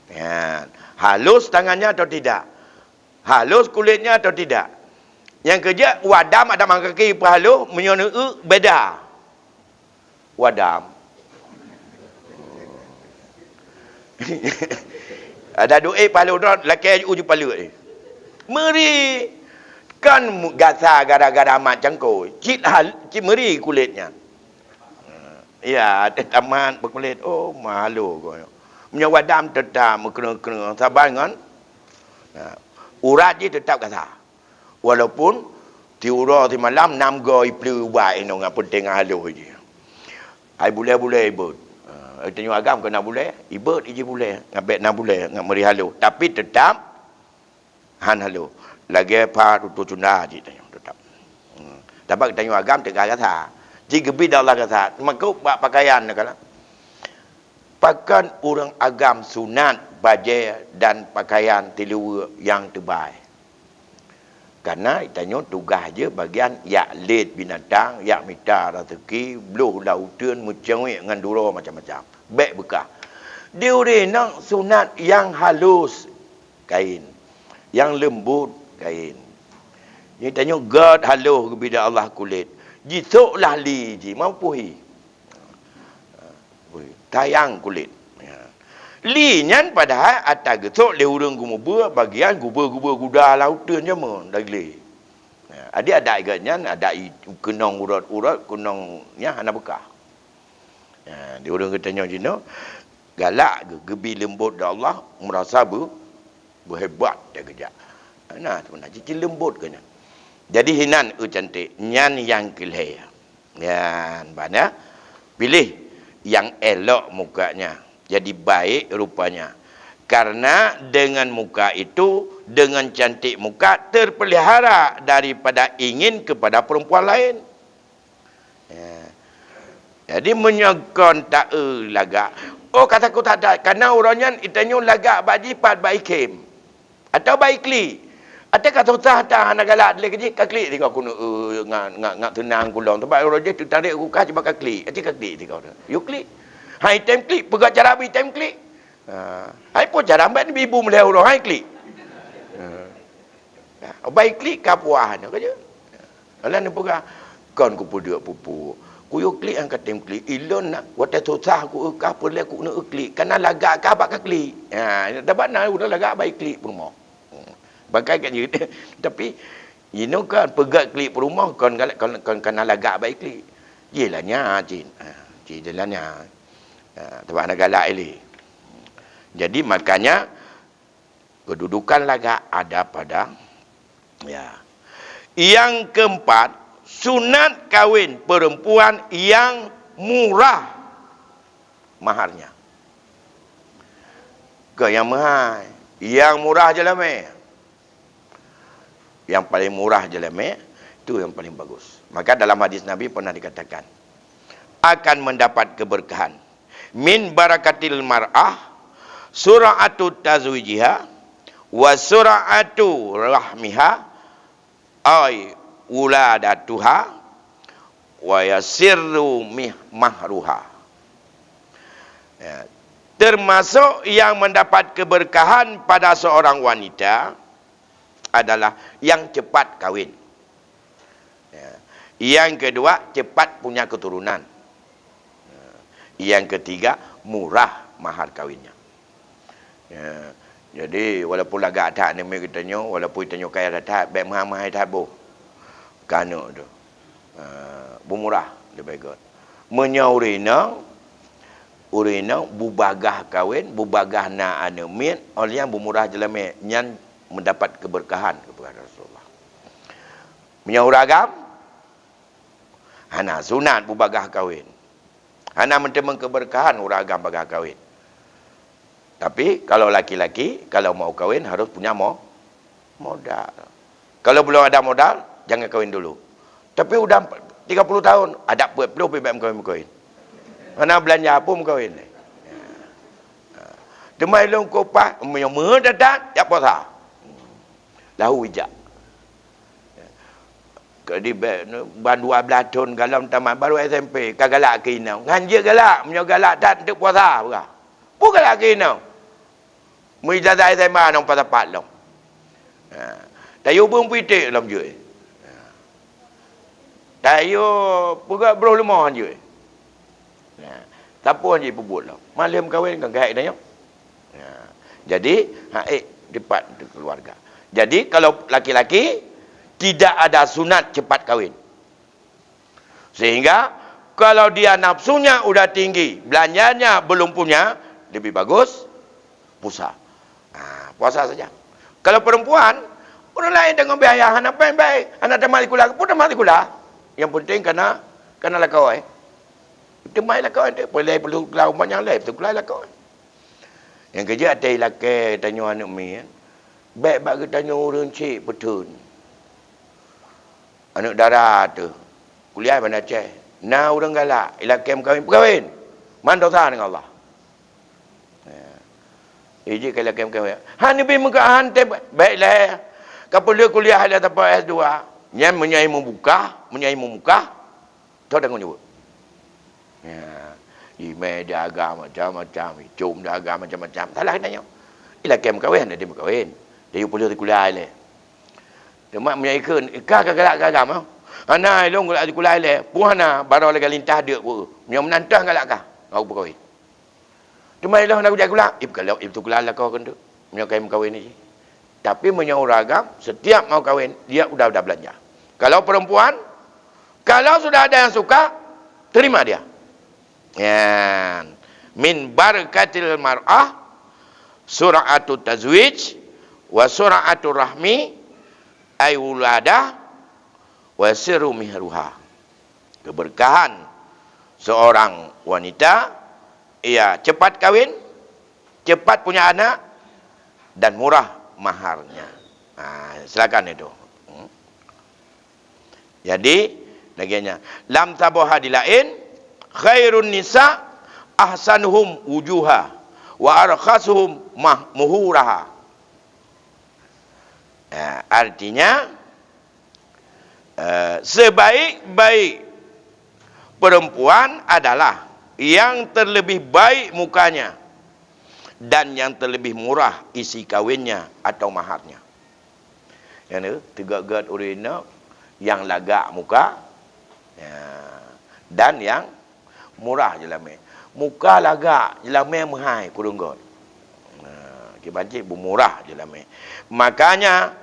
Ya. Halus tangannya atau tidak? Halus kulitnya atau tidak? Nyang keu jeuet, u Adam, Adam nyang kaki peuhalus, meunyoe neu-eu, beda. U Adam. Ada duek peuhalus droe, lakée uju paleuet. Meuri. Kan gasa gara-gara mat cangkôi. Cit hal, cit meuri kulitnya. Ya, teuh tamat beukulét, oh, malu ko. Meunyoe u Adam teutap meukreueng-kreueng saban ngon, ya, urat jih teutap gasa. Walaupun siuroe simalam nam go ipleue ubat inong ngon peunteng halôh jih. Hai bulée-bulée ibeuet. Ha, tanyoe agam keu na bulée, ibeuet jih bulée, ngon bék na bulée, ngon meuri halôh. Tapi teutap han halôh. Lagée pha tutoe cunda cit tanyoe teutap. Hmm. Tapi geutanyoe agam teuga gasa. Cit geubi di Allah gasa. Teuma keu bak pakaian neukalon. Pakon ureuëng agam sunat bajée dan pakaian tiluweue nyang teubai? Karena tanyoe tugaih jih bagian jak lét binatang, jak mita raseuki, bloh lam uteuen, meucewek ngon duroe macam-macam. Bék beukah. Di ureuëng inong sunat nyang halus kain, nyang leumbot kain. Nyoe tanyoe gét halôh geubida Allah kulét. Jisôk lah li jih, mampu hi. Tayang kulét. Ya. Li nyan padahai ata geusôk lé ureuëng geumeubeue bagian gubeu-gubeu guda lam uteuen jameun lagée lé. Ya, adak-adak gét nyan adak i-, keunong urat-urat, keunong nyan hana beukah. Ha, di ureuëng geutanyoe jinoe, galak geu-, geubi leumbot di Allah, meurasa beu-, beuhebat dia geujak. Nah, sebenarnya cicil leumbot keu nyan. Jadi hinan eu cantik, nyan nyang keu lhée. Nyan, bana piléh nyang elok mukanya, jadi baik rupanya. Karena dengan muka itu, dengan cantik muka, terpelihara daripada ingin kepada perempuan lain. Ya. Jadi, meunyoe kon ta-eu lagak, oh, ka takot that-that, karena uroe nyan geutanyoe lagak bak jipat, bak ikhém, atawa bak iklik. Até ka susah that hana galak dilée keu jih, ka klik sigoe keuneuk, eh, ngat, ngat, ngat seunang kulong. Sabab uroe jih teutarek u kulkas, cuba ka klik. Até ka klik sigoe. Yue klik. Hai tem klik, peugah cara bak item klik. Ha. Hai peue cara, bak neubi bum lhée uroe, hai klik. Ha. Nah, bak iklik ka puah nyoe ka jeuet. Alah neupeugah, kon kupeuduek pupuk. Kuyue klik nyang ka tem klik. Ilôn na, watée susah ku eu kah peureulée ku neuk eu klik. Kana lagak kah bak ka klik. Ha, tabak na ureuëng lagak bak iklik peurumoh. Hmm. Bangkai kat jeuet. Tapi, inoe kan peugah klik peurumoh kon, kon, kon kana lagak bak iklik. Jih lah nya cit. Ha, cit jih lah nya. Ha, tabak na galak ilée. Jadi, makanya, kedudukan lagak ada pada, ya. Yang keempat, sunat kawin perempuan yang murah maharnya. Keu nyang meuhai. Yang murah jeulamé. Yang paling murah jeulamé, itu yang paling bagus. Maka dalam hadis Nabi pernah dikatakan, akan mendapat keberkahan min barakatil mar'ah sur'atu tazwijiha wa sur'atu rahmiha ay wuladatuha wa yasirru mih-, mahruha. Ya. Termasuk yang mendapat keberkahan pada seorang wanita adalah yang cepat kawin. Ya. Yang kedua, cepat punya keturunan. Ya. Yang ketiga, murah mahar kawinnya. Ya. Jadi, walaupun lagak that aneuk miet geutanyoe, walaupun tanyoe kaya that, bèk meuhai-meuhai that boh. Keu aneuk tu. Ha, beumurah leubeh gèt. Meunyoe ureueng inong, ureueng inong beubagaih kawin, beubagaih na aneuk miet, óh lheueh nyan beumurah jeulamé, nyan mendapat keberkahan, geupeugah Rasulullah. Meunyoe ureueng agam, hana sunat beubagaih kawin. Hana meuteumèe keberkahan ureueng agam bagaih kawin. Tapi, kalau laki-laki, kalau mau kawin, harus punya mo-, modal. Kalau belum ada modal, jangan kawin dulu. Tapi udah tiga puluh tahun, adak peuet ploh pih bèk meukawen-meukawen. Hana beulanja peue meukawen lé. Teuma ilôn keu upah, meunyoe meuheuet that-that, jak puasa. Lahu ijak. Keu di bèk, ban dua blaih thôn galom tamat, baru S M P, ka galak keu inong. Ngan jeuet galak, meunyoe galak that, eunteuk puasa, peugah. Peue galak keu inong? Meuijazah S M A nong pat-pat lom. Ha. Tayue beueng piték lom jeuet. Ha. Tayue peugah broh leumo jeuet. Ha. Sapeue jih peubuet lom. Malém kawén kan gèt tanyoe. Ha. Jadi, hak ék dipat keuluwarga. Jadi, kalau laki-laki, tidak ada sunat cepat kawin. Sehingga, kalau dia nafsunya udah tinggi, belanjanya belum punya, lebih bagus puasa. Ha, puasa saja. Kalau perempuan, ureueng laén deungon biaya, hana péng baik, hana tamat sikula, peue tamat sikula. Yang penting kana, kana lakoe. Tamat lakoe, peureulèe peutukula umpama nyang laén, peutukula lakoe. Nyang keujeuet até ilakèe tanyoe aneuk miet, bèk bak geutanyoe ureueng chik peutheun. Aneuk dara teuh, kuliah ban Aceh. Na ureueng galak, ilakèe meukawen, peukawen. Man dosa ngon Allah. Ya. Ijih ka ilakèe meukawen. Han neubi meukawen, han tém, bèk lé. Ka peuleueh kuliah lé sampoe S dua. Nyan meunyoe meubukah, meunyoe meumukah, Tho tanggong jaweueb. Ya, imè dagang macam-macam, icom dagang macam-macam. Salah geutanyoe. Ilakèe meukawen, hana meukawen. Tayue peuleueh sikula ilèe. Teuma meunyoe ikheun, ka ka galak keu agam, ah. Hana, ilôn galak sikula ilèe. Peue hana, baroe lagèe lintah deuk ku. Meunyoe meunan toh galak kah, ngon peukawen. Teuma ilôn hana kujak sikula, ipeukalon, ipeutukula lakoe keuneuk. Meunyoe ka imeukawen jih. Tapi meunyoe ureueng agam, setiap mau kawin, dia udah, udah belanja. Kalau perempuan, kalau sudah ada yang suka, terima dia. Yan. Min barakatil mar'ah, sur'atu tazwij, wa sur'atu rahmi, ay wuladah, wa sirru mihruha. Keberkahan seorang wanita, ia cepat kawin, cepat punya anak, dan murah maharnya. Ha, silakan itu. Hmm. Jadi, lagèe nyan. Lam saboh hadis laén, khairun nisa ahsanuhum wujuha wa arkhasuhum mah-, muhuraha. Ha, artinya, Eh, sebaik-baik perempuan adalah yang terlebih baik mukanya dan yang terlebih murah isi kawinnya atau maharnya. Yang tu, teugét-gét ureueng inong yang lagak muka, ya, dan yang murah jeulamé. Muka lagak, jeulamé meuhai, kureueng gét. Nah, kiban cit beumurah jeulamé. Makanya,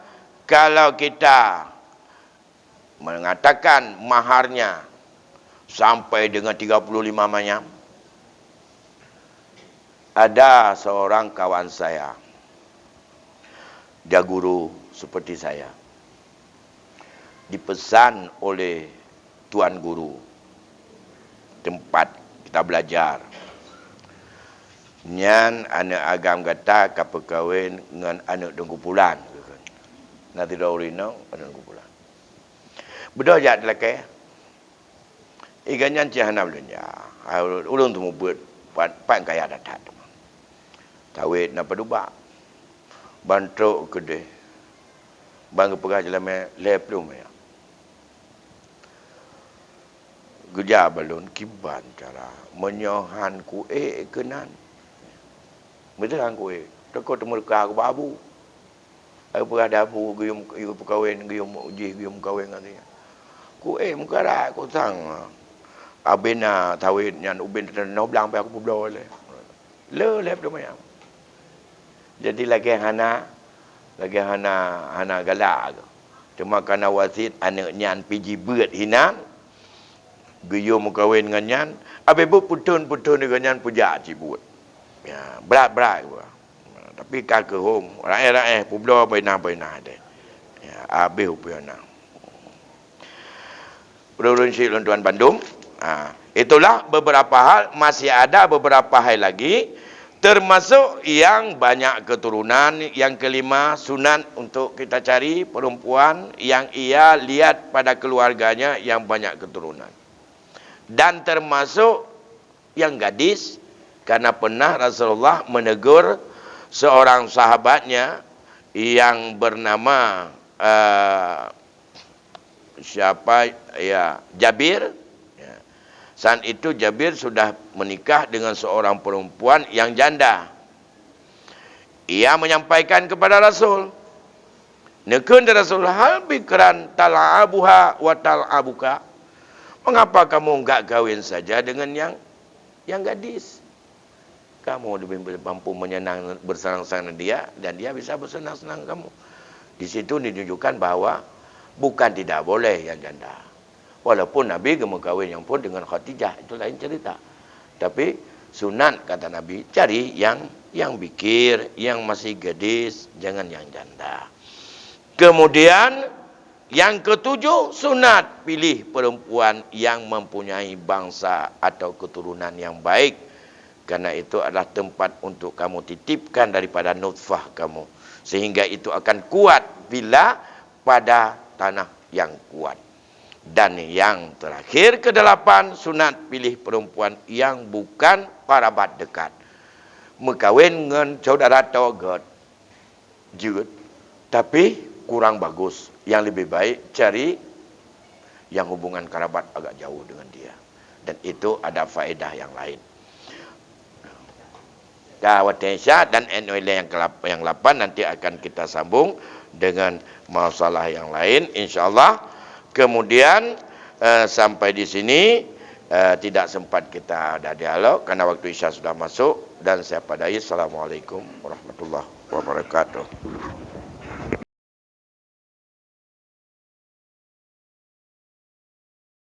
kalau kita mengatakan maharnya sampai dengan tiga puluh lima macam, ada seorang kawan saya, dia guru seperti saya, dipesan oleh tuan guru tempat kita belajar. Nyan aneuk agam gata ka peukawen ngon aneuk Teungku Pulan, kheun. Na sidroe ureueng inong aneuk Teungku Pulan. Beudôh jak lakée. Iga nyan cit hana lôn jak. Hai, ulôn teumeubeuet pat, pat kaya that-that teuma. Tawét na padubak. Ban trok keudeh. Ban geupeugah jeulamé lhée plôh miyueb. Geuja balon kiban cara meunyoe han kuék keunan. Meuteurang kuék, teuka teumeureuka keu babu. Ai peugah dabu geuyue, geuyue peukawen, geuyue jih geuyue meukawen ngon si nyan. Kuék meukarat kusang. Abéh na tawét nyan ubé teunoh blang pih aku peubloe lé. Le lhée plôh miyueb. Jadi lagée hana, lagée hana, hana galak. Teuma kana wasiet aneuk nyan pih jibeuet hinan, geuyue meukawen ngon nyan, abéh buet peuthon-peuthon nibak nyan peujak cit buet. Ya, brat-brat buet. Tapi ka keuhom, raéh-raéh, peubloe bainah-bainah deh. Ya, abéh upeue na. Ulôn syik lôn tuan bandum. Ha, itulah beberapa hal, masih ada beberapa hal lagi, termasuk yang banyak keturunan. Yang kelima, sunat untuk kita cari perempuan yang ia lihat pada keluarganya yang banyak keturunan. Dan termasuk yang gadis, karena pernah Rasulullah menegur seorang sahabatnya yang bernama, eh, siapa, ya, Jabir. Ya. Saat itu Jabir sudah menikah dengan seorang perempuan yang janda. Ia menyampaikan kepada Rasul, neukheun Rasul, "Hal bikran tal'abuha wa tal'abuka?" Mengapa kamu enggak kawin saja dengan yang, yang gadis? Kamu lebih mampu menyenang, bersenang-senang dia, dan dia bisa bersenang-senang kamu. Di situ ditunjukkan bahwa bukan tidak boleh yang janda. Walaupun Nabi geumeukawen nyang phon dengan Khadijah, itu lain cerita. Tapi sunat, kata Nabi, cari yang, yang bikir, yang masih gadis, jangan yang janda. Kemudian, yang ketujuh, sunat pilih perempuan yang mempunyai bangsa atau keturunan yang baik, karena itu adalah tempat untuk kamu titipkan daripada nutfah kamu, sehingga itu akan kuat bila pada tanah yang kuat. Dan yang terakhir, kedelapan, sunat pilih perempuan yang bukan kerabat dekat. Meukawen ngon saudara toh gét, jeuet, tapi kurang bagus. Yang lebih baik cari yang hubungan kerabat agak jauh dengan dia. Dan itu ada faedah yang lain. Ka watée Isya dan N O L yang kelap-, yang lapan nanti akan kita sambung dengan masalah yang lain, insya Allah. Kemudian, eh, sampai di sini, eh, tidak sempat kita ada dialog karena waktu Isya sudah masuk, dan saya padahi. Assalamualaikum warahmatullahi wabarakatuh.